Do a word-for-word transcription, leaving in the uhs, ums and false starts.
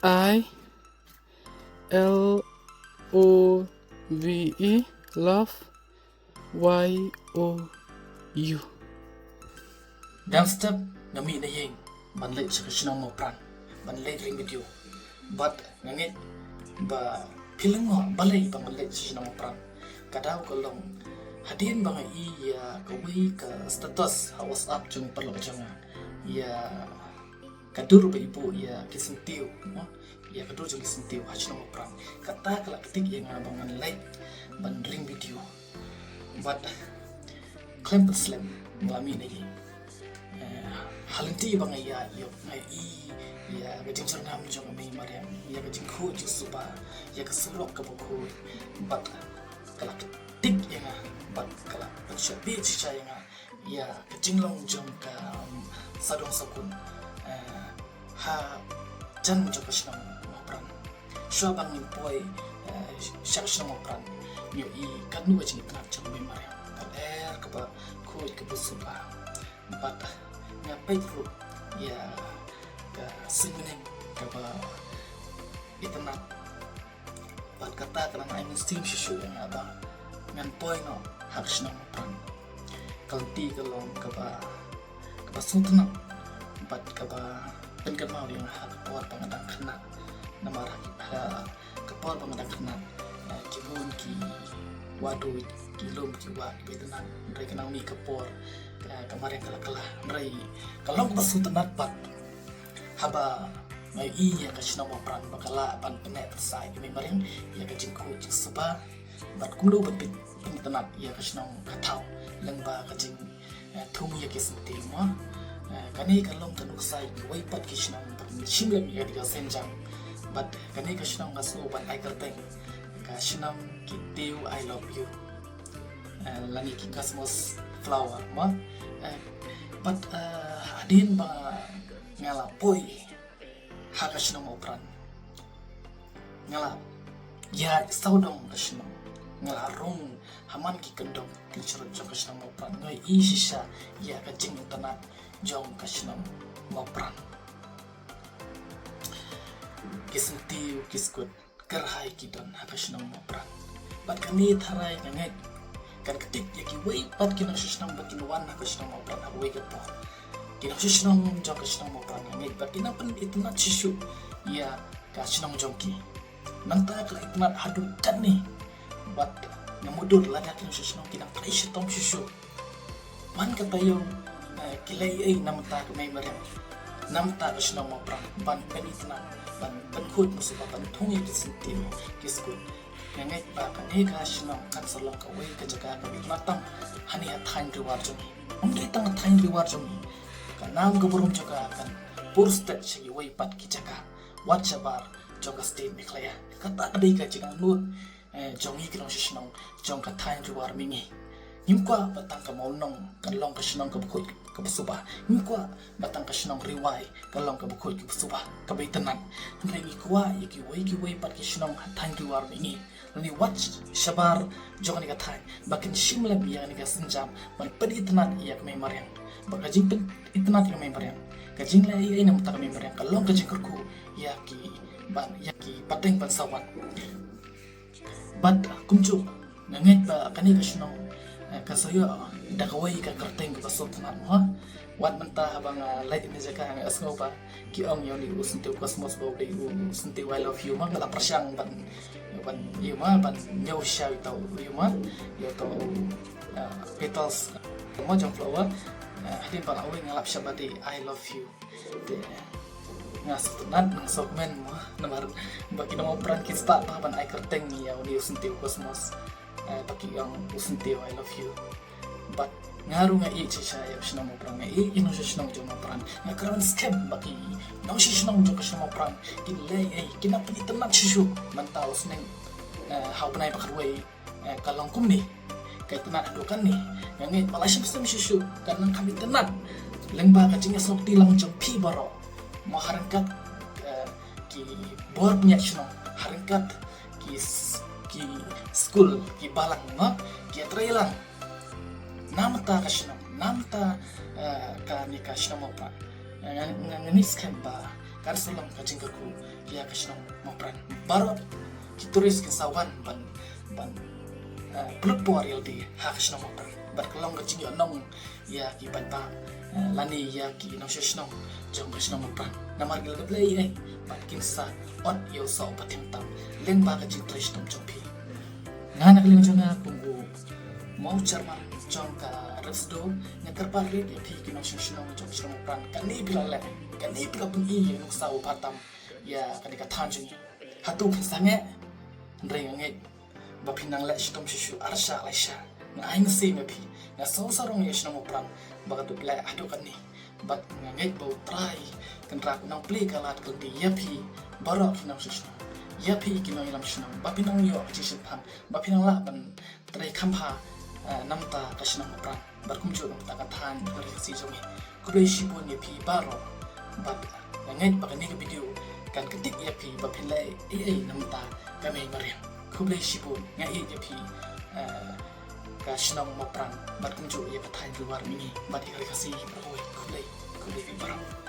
I L O V E, love, Y O U. Dang step nga mih na ïing ban leit sha ka shnong Mawpran ban leit ring video. Bad nga ngeit ba phi lyngngoh balei ba ngan leit sha ka shnong Mawpran. Ka daw ka long hadien ba nga i ïa kawei ka status ha WhatsApp jong i paralok jong nga ïa ka dur ba i buh ïa ki syntiew, mo? Ïa ka dur jong ki syntiew ha shnong Mawpran. Kata ka la ktik ïa nga ba ngan leit ban ring video. Bad khlem pat slem nga la mih na ïing. Eh, ha lynti ba nga ïaid ïoh nga i ïa ka jingjyrngam jong ka mei mariang, ïa ka jingkhuid jingsuba, ïa ka surok kaba khuid. Bad ka la ktik ïa nga bad ka la pynshah bieit shisha ïa nga ïa ka jinglong jong ka, um, sawdong sawkun, eh, ha jan jong ka shnong Mawpran. Shuwa ba ngin poi, eh, sha ka shnong Mawpran, ngi ïohi katno ka jingitynnad jong ka mei mariang, ka lyer kaba khuid kaba suba. Bad nga peit ruh ïa ka suiñbneng kaba itynnad. Bad kata ka dang ai mynsiem shisha ïa nga ba ngan poi noh ha ka shnong Mawpran. Ka lynti ka long kaba, kaba sngewtynnat bad kaba pynkynmaw ïa nga ha ka por ba nga dang khynnah. Namar ha ka por ba nga dang khynnah, eh, ki bun ki wahduid, ki lum ki wah kiba itynnad. Hynrei ka nang mih ka por, eh, ka mariang ka la kylla. Hynrei ka long kaba sngewtynnat bad haba nga ïohi ïa ka shnong Mawpran ba ka lah ban pynneh pynsah ïa ka mei mariang ïa ka jingkhuid jingsuba. Bad kumno ban pyn-, pynitynnad ïa ka shnong ka thaw lyngba ka jing, eh, thung ïa ki syntiew, mo. Eh, kane ka long ka nuksa ïa kiwei pat ki shnong ba kin shim lem ïa ka synjam. Bad kane ka shnong nga sngew ban ai kyrteng ka shnong ki tiew I love you. Eh, lane ki Cosmos flower, mo. Eh, bad, eh, hadien ba nga la poi ha ka shnong Mawpran, nga la ïaid sawdong ka shnong, nga la rung ha man ki kyndong ki jrut jong ka shnong Mawpran, nga ïohi shisha ïa ka jingitynnad jong ka shnong Mawpran. Ki syntiew ki skud kyrhai ki don ha ka shnong Mawpran. Bad kane tharai nga ngeit kan ktik ïa kiwei pat ki nongshong shnong ba kin wan ha ka shnong Mawpran ha kawei ka por. Ki nongshong shnong jong ka shnong Mawpran nga ngeit ba kin nang pynitynnad shisha ïa ka shnong jong ki. Nangta ka la itynnad haduh katne. Bad nga mutdur lada ki nongshong shnong ki nang trei shitom shisha. Man ka taïew, eh, ki leh ei na bynta ka mei mariang, na bynta ka shnong Mawpran, ban pynitynnad, ban pynkhuid mynshuwa, ban thung ïa ki syntiew ki skud. Nga ngeit ba kane ka shnong kan sa long kawei ka jaka kaba itynnad tam hangne ha thaiñ Ri War jong ngi. Ym dei tang ha thaiñ Ri War jong ngi, ka nam ka burom jong ka kan pur stet sha kiwei pat ki jaka wat shabar jong ka state Meghalaya. Kata ka dei ka jingangnud, eh, jong ngi ki nongshong shnong jong ka thaiñ Ri War mihngi. Ngim kwah ba tang ka Mawnong kan long ka shnong kaba khuid kaba suba. Ngim kwah ba tang ka shnong Ri Wai kan long kaba khuid kaba suba, kaba itynnad. Hynrei ngi kwah ïa kiwei kiwei pat ki shnong ha thaiñ Ri War mihngi, lane wat shabar jong kane ka thaiñ, ba kin shim lem ïa kane ka synjam ban pynitynnad ïa ka mei mariang. Ba ka jingpynitynnad ïa ka mei mariang, ka jingleh ei ei na bynta ka mei mariang, ka long ka jingkyrkhu ïa ki ban, ïa ki pateng ban sa wan. Bad kumjuh nga ngeit ba kane ka shnong, eh, kan sa ïoh da kawei ka kyrteng kaba sngewtynnat, mo. Wat mynta haba nga leit na jaka nga sngew ba ki ong ïa une u syntiew Cosmos ba u dei u syntiew I love you, mo, nga la pyrshang ban, ban, ïa, mo, ban ñiew sha uta u, ïa, mo, ïa uta u, eh, petals, mo, jong flower. Eh, hadien ba la ong nga lap sha ba dei I love you. Te nga sngewtynnat, nga sngewkmen, mo, namar ba ki nong Mawpran ki stad bha ban ai kyrteng ïa une u syntiew Cosmos, eh, ba ki ong u syntiew I love you. Bad nga ruh nga ïeit shisha ïa ka shnong Mawpran, nga ïeit ïa ki nongshong shnong jong Mawpran. Nga kyrmen skhem ba ki nongshong shnong jong ka shnong Mawpran kin leh ei, kin nang pynitynnad shisha mynta u sneng, eh, ha u bnai ba khatwei. Eh, ka long kumne, ka itynnad haduh katne. Nga ngeit ba la shim snem shisha kan nang kham itynnad lyngba ka jingïasnohkti lang jong phi baroh, mo, ha ryngkat, eh, ki bor pynïaid shnong, ha ryngkat ki s-, ki skul, ki balang, mo, ki ïatrei lang na bynta ka shnong, na bynta, eh, kane ka shnong Mawpran. Eh, nga, nga, nga ngeit skhem ba kan sa long ka jingkyrkhu ïa ka shnong Mawprang. Baroh ki tourist kin sa wan ban, ban, eh, pynlut por ïa lade ha ka shnong Mawprang. Bad ka long ka jingïohnong ïa ki paidbah, eh, lane ïa ki nongshong shnong jong ka shnong Mawprang. Namar ki la da blei ïa, bad kin sa ot ïa u soh u pateng tam lyngba ka jingtrei shitom jong phi. Nga na ka liang jong nga kum u Maw Chairman jong ka Rep Sdo, nga kyrpad rit ïa phi ki nongshong shnong jong ka shnong Mawprang, kane phi la leh, kane phi la pyni ïa u nuksa u bha tam ïa kane ka thaiñ jong ngi. Hato phin sangeh? Hynrei nga ngeit ba phin nang leh shitom shisha ar shah lai shah. Nga ai mynsiem ïa phi, nga sngew sarong ïa shnong Mawprang ba ka dei leh haduh katne. Bad nga ngeit ba U Trai Kynrad u nang plie ka lad ka lynti ïa phi baroh ki nongshong shnong, ïa phi ki nongïalam shnong, ba phin nang ïoh ka jingshemphang, ba phin nang lah ban trei kham bha, eh, na bynta ka shnong Mawprang bad kumjuh na bynta ka thaiñ ka ri Khasi jong ngi. Khublei shibun ïa phi baroh. Bad nga ngeit ba kane ka video kan kyntait ïa phi ba phin leh ei ei na bynta ka mei mariang. Khublei shibun, nga ïeit ïa phi, eh, ka shnong Mawprang bad kumjuh ïa ka thaiñ Riwar Mingi bad ïa ka ri Khasi baroh. Khublei, khublei phi baroh.